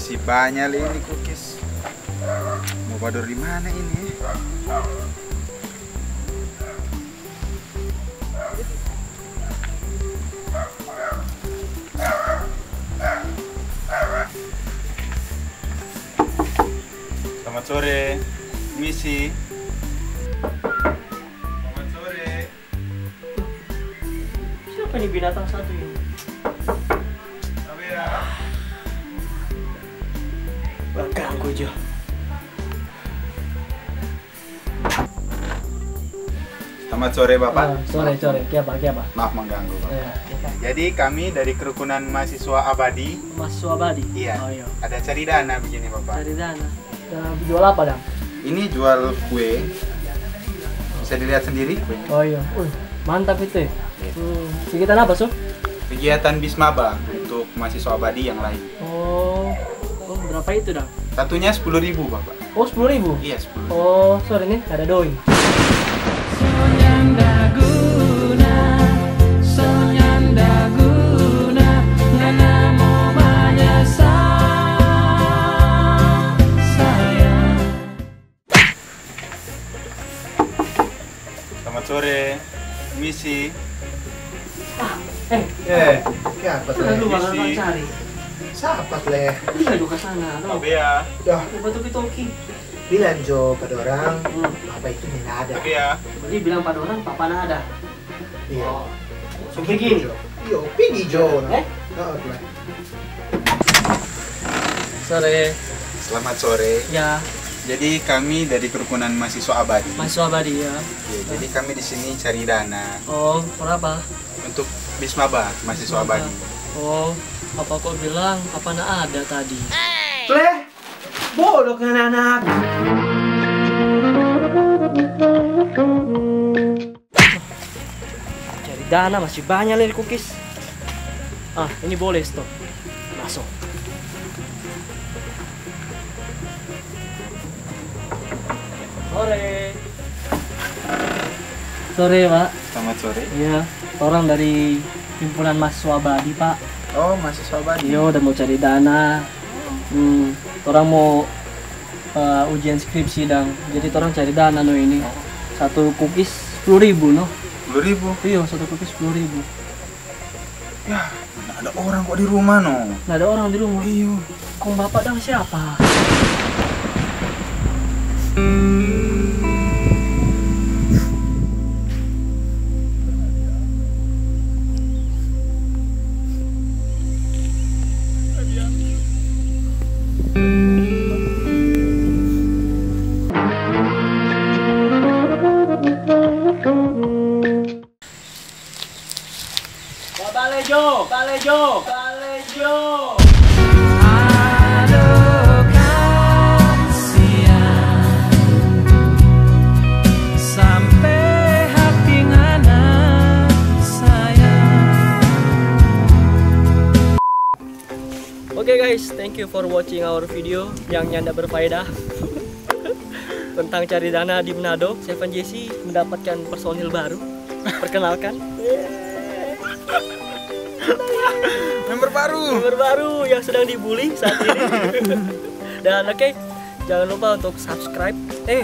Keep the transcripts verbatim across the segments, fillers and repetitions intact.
Si banya le ini cookies. Mo bador di mana ini? Selamat sore, misi. Selamat sore. Siapa nih binatang satu ini? Apa ya? Ganggu jo. Selamat sore, Bapak. Ah, sore, sore. Kiapa, kiapa? Maaf mengganggu, Bapak. Iya, iya. Jadi, kami dari kerukunan mahasiswa abadi. Mahasiswa abadi? Iya. Oh, iya. Ada cari dana begini, Bapak. Cari dana. Nah, jual apa, dang? Ini jual kue. Bisa dilihat sendiri kue. Oh, iya. Wih, mantap itu ya. Iya. Hmm. Kegiatan apa, so? Kegiatan Bismaba untuk mahasiswa abadi yang lain. Oh. Oh, berapa itu, dang? Satunya sepuluh ribu, Bapak. Oh, sepuluh ribu? Iya, sepuluh ribu. Oh, sorry nih, ada doi. So nyanda guna, so nyanda guna, ngana mo manyasal, sayang. Selamat sore, misi. Ah, eh, Eh, kiapa, sana Tleh? Dulu, Bang, Misi. Cari. Sapa, Tleh? Iya, juga sana, no. Apa ya? Dah. Coba toki-toki. Bilang jo pa dorang, Hmm. papa itu nyanda ada. Apa ya? Jadi bilang pa dorang, papa nda ada. Iya. Oh. So, pigi jo. Iyo, pigi jo, no. Eh? Heeh, Tleh. Sore. Selamat sore. Ya. Jadi, kami dari kerukunan mahasiswa abadi. Mahasiswa abadi, ya. Ya, jadi kami di sini cari dana. Oh, berapa? Untuk Bismaba, mahasiswa Bismaba. Abadi. Oh, papa ko bilang, papa nda ada tadi. Tleh, bodoh kan anak. Cari dana masih banya lei di cookies. Ah, ini boleh, stop. Maso. Sore. Sore, Pak. Selamat sore. Iya, torang dari himpunan mahasiswa abadi, Pak. Oh, mahasiswa abadi. Iyo, udah mau cari dana. Hmm, torang mau, eh, ujian skripsi dang. Jadi torang cari dana no ini. Oh. Satu cookies sepuluh ribu no. Sepuluh ribu? Iyo, satu cookies sepuluh ribu. Ya, mana ada orang kok di rumah no. Nggak ada orang di rumah? Iyo. Kong bapak dang siapa? Bale jo, bale jo, bale jo. Aduh, kasihan. Sampe hati ngana sayang. Oke guys, thank you for watching our video yang nyanda berfaedah tentang cari dana di Manado. Seven J C mendapatkan personil baru. Perkenalkan. Member baru. Member baru yang sedang dibully saat ini. Dan oke, jangan lupa untuk subscribe. Eh,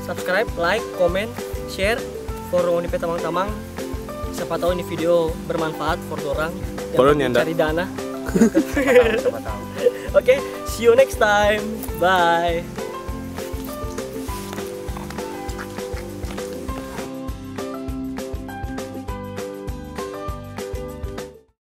subscribe, like, comment, share for ngoni pe tamang-tamang. Siapa tahu ini video bermanfaat for dorang yang Kalau lagi nyanda. Cari dana. Siapa tahu, siapa tahu. Oke, see you next time. Bye.